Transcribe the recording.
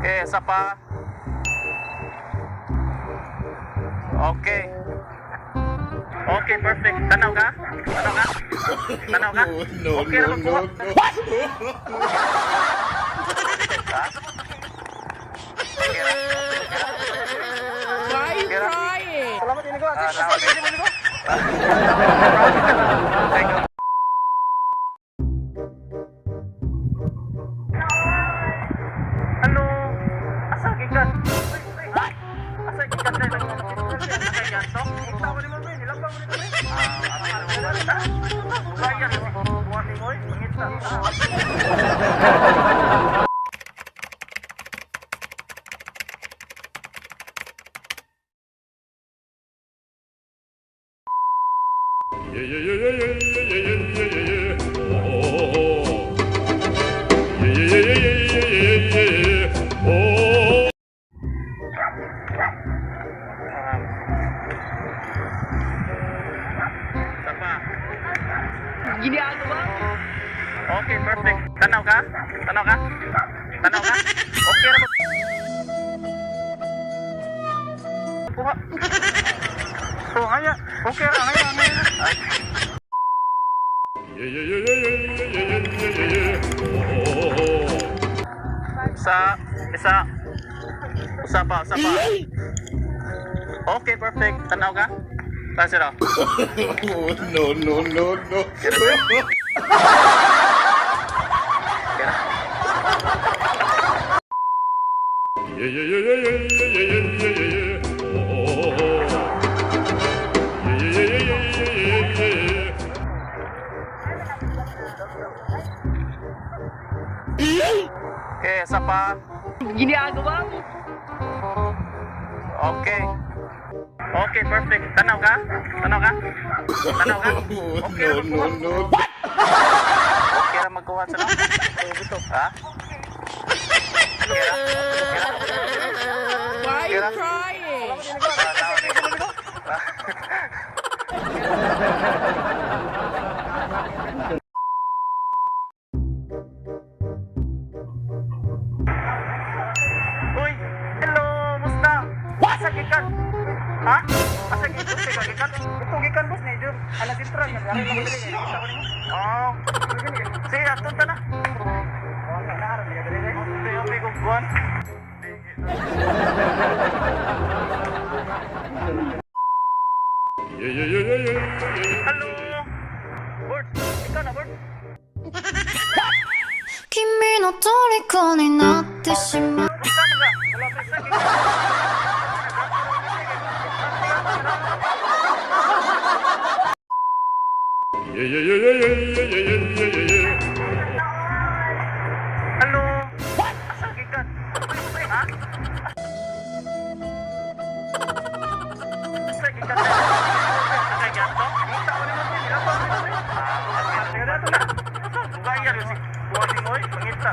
Okay, isa pa. Okay. Okay, perfect. Tanaw ka? Tanaw ka? Tanaw ka? No, Okay, no, ra no, magkuha. no. Ha? Okay ra. Why are you Okay ra. crying? Ah, tawag. Thank you. Hello. Asa gikan? What? Asa gikan dai? Asa gikan to? Ah, Bayar. Buwan ni moy, pangita. Yeah. Oh. Yeah. Oh. Isa pa. Ginagawa mo? Okay, perfect. Tanaw ka? Tanaw ka? Tanaw ka? Okay ra ba? Kuha. Oh, aya. Okay ra, aya, aya. Yeah. Oh. Isa, isa. Usa pa, usa pa. Okay, perfect. Tanaw ka? Tayo sila. No, no, no, no. Okay ra. Yeah. Oh. Yeah. Okay, isa pa. Ginagawa mo? Okay. Okay, perfect. Tanaw ka? Tanaw ka? Tanaw ka? Okay ra No, no, magkuha. no. Okay ra magkuha sa Ha? Okay ra. Okay ra. Why are you Okay ra. crying? Ah, tawag ni. Uy, hello, musta? Asa gikan? Ha? Asa gikan? Asa gikan? Ito gikan boss ni Jun. Ala sentral nga ari lang diri. Oh. Sige, aton ta na. Okay, okay, kung buwan. Yeah. Hello. Bird, ikaw na, Bird. 君の虜になってしまう Musta man ka? Asa gikan? Yeah. Hello. Asa gikan? Ha? Asa gikan? Asa gikan to? Ah, Bugayan si Buwan ni Moy, pangita.